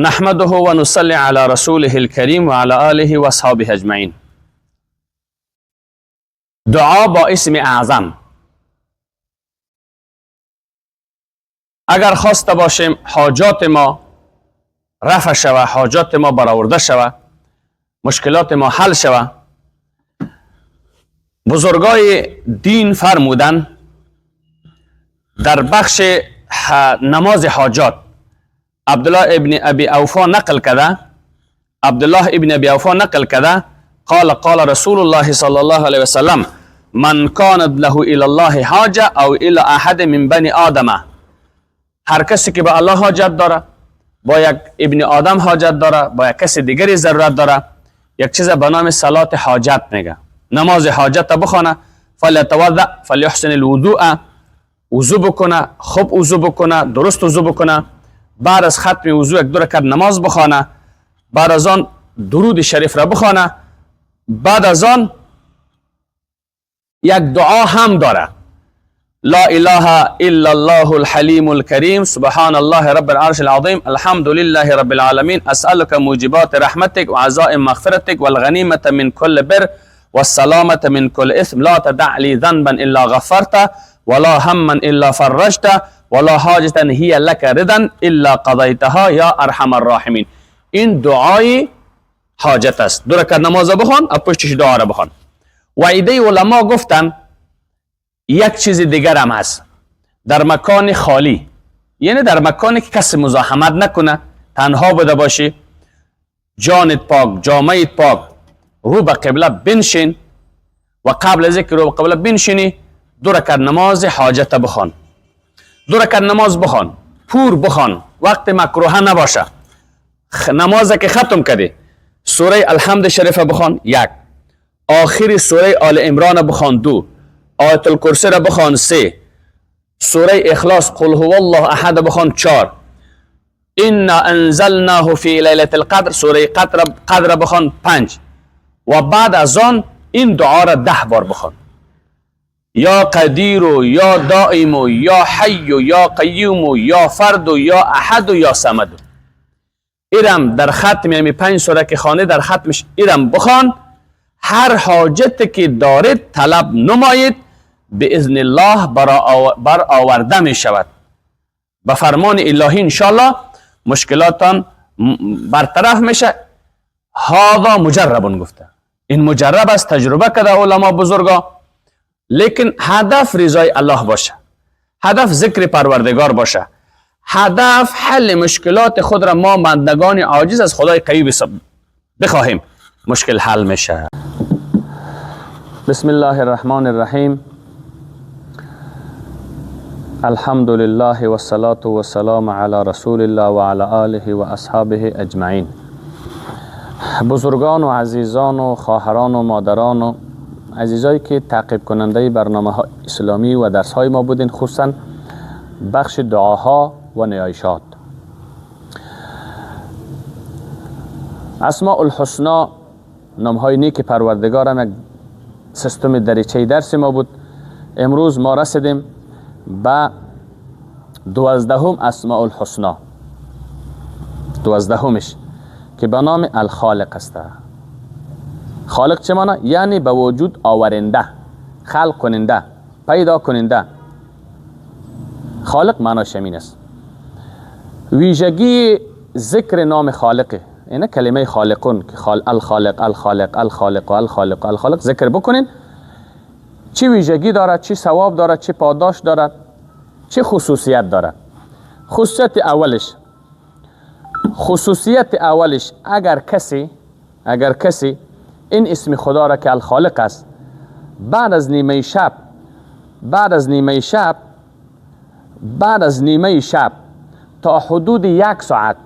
نحمده و نصلی علی رسوله الکریم و علی آله و اصحابه اجمعین. دعا با اسم اعظم. اگر خواسته باشیم حاجات ما رفع شوه، حاجات ما برآورده شوه، مشکلات ما حل شوه، بزرگای دین فرمودن در بخش نماز حاجات، عبدالله ابن ابی اوفا نقل کرده، عبدالله ابن ابی اوفا نقل کرده، قال قال رسول الله صلی الله علیه وسلم من کانت له الی الله حاجه او الی احد من بنی آدم. هر کسی که به الله حاجت داره، با یک ابن آدم حاجت داره، با یک کسی دیگری ضرورت داره، یک چیز به نام صلات حاجت میگه، نماز حاجت بخونه، فلیتوضأ فلیحسن الوضوء، وضو بکنه، خوب وضو بکنه، درست وضو بکنه، بعد از ختم وضو یک دو رکعت نماز بخوانه، بعد از آن درود شریف را بخوانه، بعد از آن یک دعا هم داره، لا اله الا الله الحلیم الكریم سبحان الله رب العرش العظیم الحمد لله رب العالمین اسألك موجبات رحمتك وعزائم مغفرتك والغنیمة من كل بر والسلامة من كل اثم لا تدع لي ذنبا الا غفرته ولا هما الا فرجته ولا حاجة هي لك رضا الا قضیتها یا ارحم الراحمین. این دعای حاجت است. دو رکعت نماز بخوان، پشتش دعا را بخوان. و عده علما گفتن یک چیز دیگر هم هست، در مکان خالی، یعنی در مکانی که کسی مزاحمت نکنه، تنها بوده باشی، جانت پاک، جامعت پاک، رو به قبله بنشین و قبل از اینکه رو به قبله بنشینی دو رکعت نماز حاجت بخوان، دو رکعت نماز بخوان، پور بخوان، وقت مکروه نباشه. نماز که ختم کردی سوره الحمد شریف بخوان یک، آخر سوره آل عمران بخوان دو، آیت الکرسی را بخوان سه، سوره اخلاص قل هو الله احد بخوان چهار، انا انزلناه فی لیلة القدر سوره قدر بخوان پنج، و بعد از آن این دعا را 10 بار بخوان، یا قدیر و یا دائم و یا حی و یا قیوم و یا فرد و یا احد و یا صمد. ایرم در ختم، یعنی 5 سوره که خانه در ختمش ایرم بخوان. هر حاجت که دارید طلب نمایید، به اذن الله بر آورده می شود. به فرمان الهی انشالله مشکلاتان برطرف میشه. هذا مجرب گفته، این مجرب است، تجربه کرده علما بزرگا. لیکن هدف رضای الله باشه، هدف ذکر پروردگار باشه، هدف حل مشکلات خود را ما بندگان عاجز از خدای قوی بخواهیم، مشکل حل میشه. بسم الله الرحمن الرحیم. الحمد لله والصلاة والسلام علی رسول الله و علی آله و اصحابه اجمعین. بزرگان و عزیزان و خواهران و مادران و عزیزایی که تعقیب کننده برنامه های اسلامی و درس های ما بودین، خصوصا بخش دعاها و نیایشات. اسماء الحسنا، نام های نیک پروردگارم، یک سیستم دریچه درس ما بود. امروز ما رسیدیم به 12 اسماء الحسنا، 12مش که به نام الخالق است. خالق چه معنی؟ یعنی به وجود آورنده، خلق کننده، پیدا کننده. خالق معناش همین است. ویژگی ذکر نام خالقه، اینه کلمه خالقون که الخالق الخالق الخالق الخالق الخالق ذکر بکنین، چه ویژگی دارد، چه ثواب دارد، چه پاداش دارد، چه خصوصیت دارد. خصوصیت اولش اگر کسی این اسم خدا را که الخالق است بعد از نیمه شب تا حدود 1 ساعت،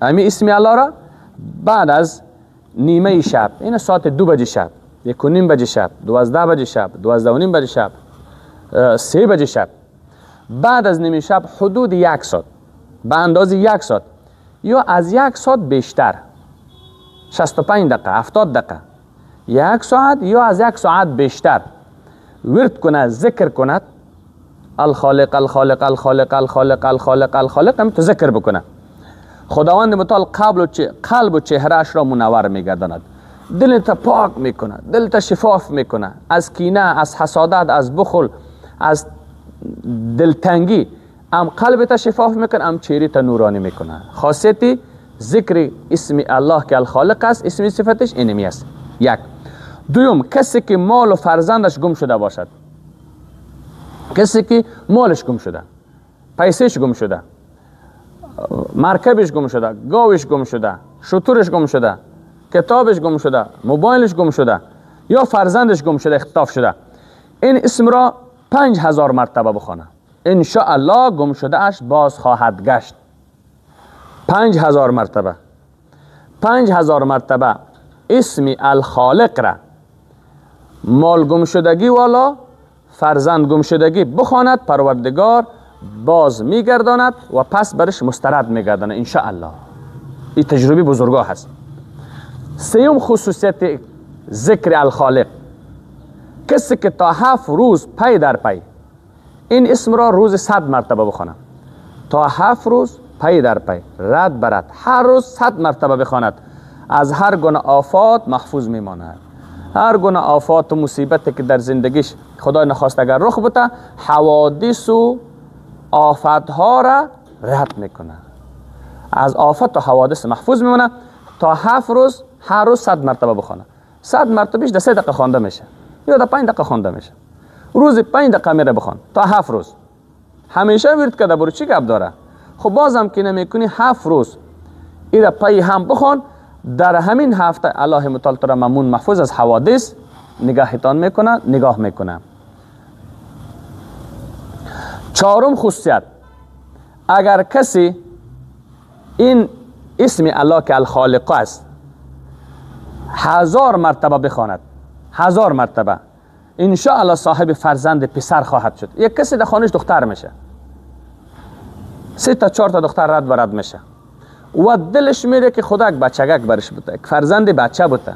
همین اسم الله را بعد از نیمه شب، این ساعت 2 بجه شب، 1:30 بجه شب، 12 بجه شب، 12:30 بجه شب، 3 بجه شب، بعد از نیمه شب حدود 1 ساعت، به اندازه 1 ساعت یا از 1 ساعت بیشتر، 65 دقیقه، 70 دقیقه، 1 ساعت یا از 1 ساعت بیشتر ورد کند، ذکر کند، الخالق الخالق الخالق الخالق الخالق الخالق، هم تو ذکر بکنه. خداوند متعال قلب و چهرهش را منور میگرداند. دلت پاک میکنه، دلت شفاف میکنه از کینه، از حسادت، از بخل، از دلتنگی. ام قلبت شفاف میکنه، ام چهرهت نورانی میکنه. خاصیت ذکر اسم الله که الخالق است، اسم صفتش اینمی است. یک. دوم، کسی که مال و فرزندش گم شده باشد، کسی که مالش گم شده، پیسهش گم شده، مرکبش گم شده، گاوش گم شده، شترش گم شده، کتابش گم شده، موبایلش گم شده، یا فرزندش گم شده، اختطاف شده، این اسم را 5000 مرتبه بخوانه، ان شاء الله گم شده اش باز خواهد گشت. 5000 مرتبه، 5000 مرتبه اسم الخالق را مال گم شدگی والا فرزند گم شدگی بخواند، پروردگار باز میگرداند و پس برش مسترد میگرداند ان شاء الله. این تجربه بزرگا هست. سیوم خصوصیت ذکر الخالق، کسی که تا 7 روز پی در پی این اسم را روز 100 مرتبه بخواند، تا 7 روز پی در پی رد برد، هر روز 100 مرتبه بخواند، از هر گونه آفات محفوظ میماند. هر گونه آفات و مصیبت که در زندگیش خدای نخواست اگر رخ بده، حوادث و آفتها را رد میکنه، از آفت و حوادث محفوظ میمونه. تا 7 روز هر روز 100 مرتبه بخونه. 100 مرتبهش در 3 دقیقه خوانده میشه یا در 5 دقیقه خوانده میشه. روز 5 دقیقه میره بخوان تا 7 روز. همیشه ورد کرده برو چی گپ داره؟ خب بازم که نمیکنی 7 روز ایره پی هم بخوان. در همین هفته الله متعال تو را ممنون محفوظ از حوادث نگاهتان میکنه، نگاه میکنه. چهارم خصوصیت، اگر کسی این اسم الله که الخالق است 1000 مرتبه بخواند، 1000 مرتبه، ان شاء الله صاحب فرزند پسر خواهد شد. یک کسی در خانهش دختر میشه، 3 تا 4 تا دختر رد و رد میشه و دلش میره که خدا یک بچگک برش بوده، یک فرزند بچه بوده،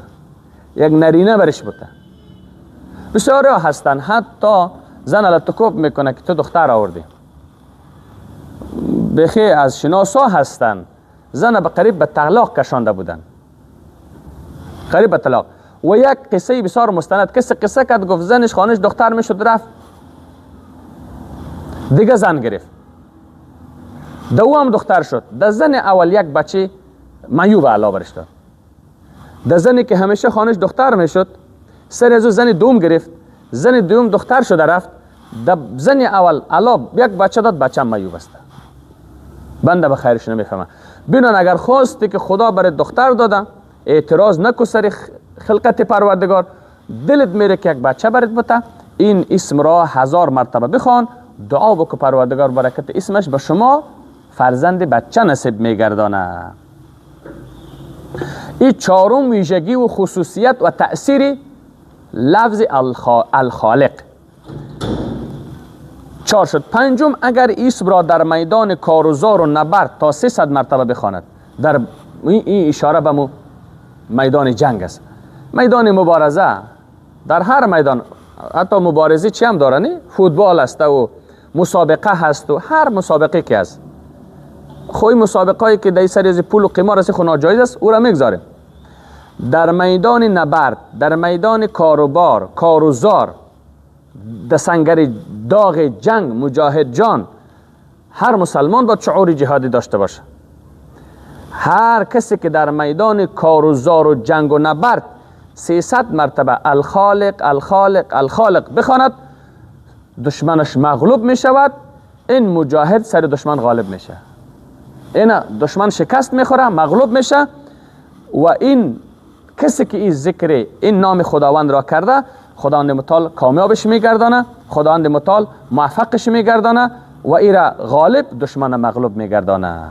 یک نرینه برش بوده. بسیاری ها هستن حتی زن لطکوب میکنه که تو دختر آوردی. بخی از شناسا هستن زن به قریب به طلاق کشانده بودن، قریب به طلاق. و یک قصه بسیار مستند، کسی قصه کرد گفت زنش خانش دختر میشد رفت دیگه زن گرفت، دوم دختر شد. در زن اول یک بچه معیوب علا برش داد. در زنی که همیشه خانش دختر میشد سر از زن دوم گرفت، زن دوم دختر شده رفت. در زن اول علا یک بچه داد، بچه معیوب است. بنده به خیرش نمیفهمه. بینان اگر خواستی که خدا برای دختر داده اعتراض نکو سر خلقت پروردگار، دلت میره که یک بچه برات بته، این اسم را 1000 مرتبه بخوان، دعا بکو پروردگار برکت اسمش به شما فرزند بچه نصیب میگردانه. این چهارم ویژگی و خصوصیت و تأثیر لفظ الخالق. 4 شد. پنجم، اگر اسم را در میدان کاروزار و نبرد تا 300 مرتبه بخواند، در این اشاره به میدان جنگ است، میدان مبارزه، در هر میدان، حتی مبارزه چی هم داره، نه؟ فوتبال است و مسابقه هست و هر مسابقه که است. خوی مسابقه هایی که در سری پول و قمار است خو ناجایز است، او را میگذاریم. در میدان نبرد، در میدان کاروبار، کاروزار، در سنگر داغ جنگ، مجاهد جان، هر مسلمان باید شعور جهادی داشته باشه. هر کسی که در میدان کاروزار و جنگ و نبرد 300 مرتبه الخالق الخالق الخالق بخواند، دشمنش مغلوب می شود. این مجاهد سر دشمن غالب میشه، این دشمن شکست میخوره، مغلوب میشه. و این کسی که این ذکر این نام خداوند را کرده، خداوند متعال کامیابش میگردانه، خداوند متعال موفقش میگردانه و ایرا غالب دشمن مغلوب میگردانه.